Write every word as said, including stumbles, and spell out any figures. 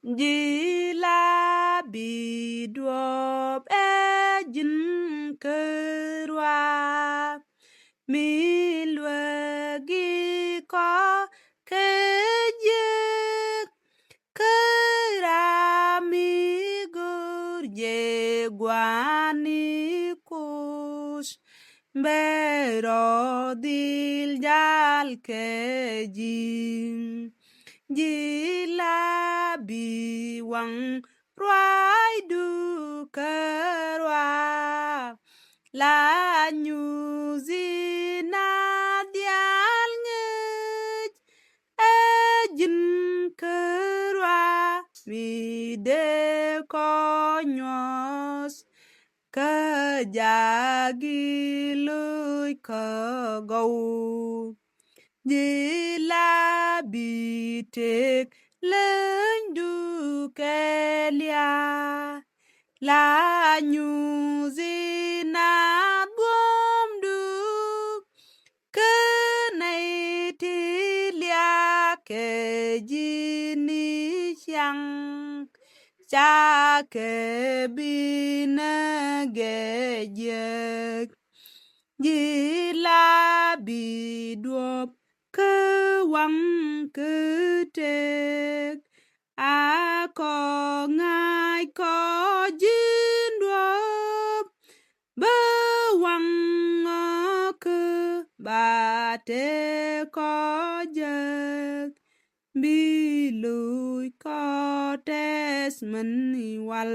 Ji̱ la bi duɔ̱ɔ̱p ɛ ji̱n kärua, mi luäk i̱ kɔ kɛ jiäk. Kä ram mi go̱o̱r jɛ gua̱a̱ni Kuc, bɛ rɔ dhil jal kɛ ji̱. Ji̱ la bi waŋ ruacdu kärua, la nyuuth i̱ na diaal ŋäc. Ɛ ji̱n kärua mi dee kɔ nyuɔ̱th, kä jaak i̱ lo̱c kä gɔw. Ji̱ la bi tëk länydu kɛ lia̱a̱, la nyuuth i̱ na buɔ̱mdu. Kä nɛy ti lia̱a̱ kɛ ji̱n i̱ ciaŋ, ca kɛ bi nɛ gɛ jiäk. Ji̱ la bi duɔ̱ɔ̱p kä waŋ kä tëk, a kɔ ŋa̱c kɔ ji̱n duɔ̱ɔ̱p. Bä waŋ ɔ kä ba tëë kɔ jäk, bi lo̱c kɔ tɛth män i̱ wal.